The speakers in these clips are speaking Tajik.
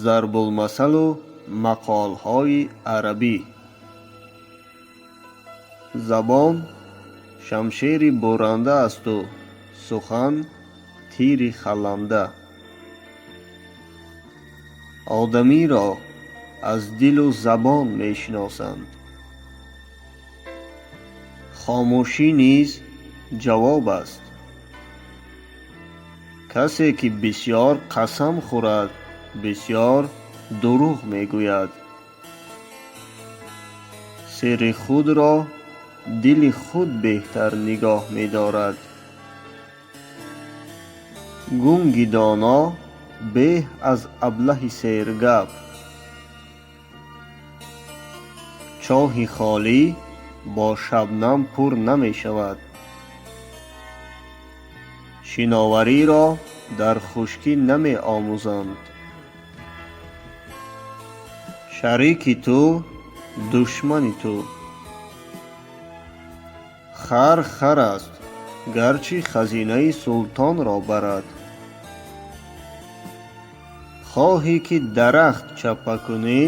Зарбулмасалу мақолҳои арабӣ. Забон шамшери бурранда асту сухан тири халанда. Одамиро аз дилу забон мешиносанд. Хомӯшӣ низ ҷавоб аст. Касе ки бисёр қасам хӯрад, бисёр дурӯғ мегӯяд. Сирри худро дили худ беҳтар нигоҳ медорад. Гунги доно беҳ аз аблаҳи сергап. Чоҳи холӣ бо шабнам пур намешавад. Шиновариро дар хушкӣ намеомӯзанд. Шарики ту душмани ту. Хар хар аст, гарчи хазинаи султонро барад. Хоҳӣ ки дарахт чаппа кунӣ,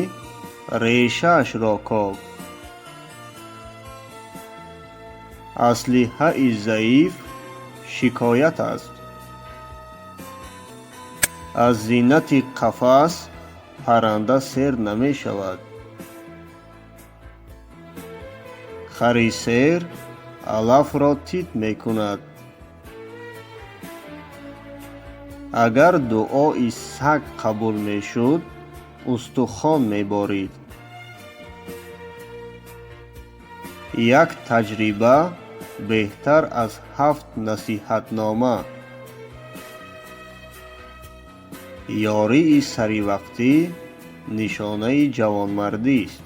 решаашро ков. Аслиҳаи заиф шикоят аст. Аз зинати қафас парранда сер намешавад. Хари сер алафро тит мекунад. Агар дуои саг қабул мешуд, устухон меборид. Як таҷриба беҳтар аз ҳафт насиҳатнома. Ёрии саривақтӣ нишонаи ҷавонмардист.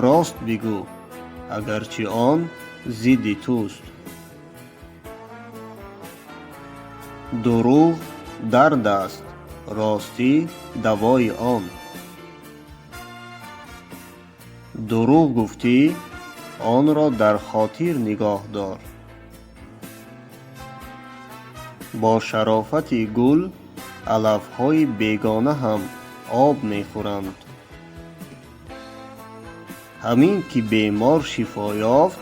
Рост бигӯ, агарчи он зидди туст. Дурӯғ дард аст, ростӣ давои он. Дурӯғ гуфтӣ, онро дар хотир нигоҳ дор. Бо шарофати гул алафҳои бегона ҳам об мехӯранд. Ҳамин ки бемор шифо ёфт,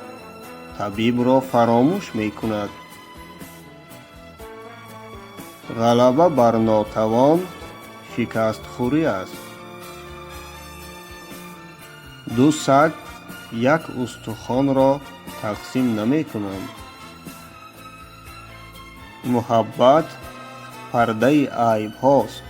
табибро фаромӯш мекунад. Ғалаба бар нотавон шикастхӯрӣ аст. Ду саг як устухонро тақсим намекунанд. Муҳаббат пардаи айбҳост.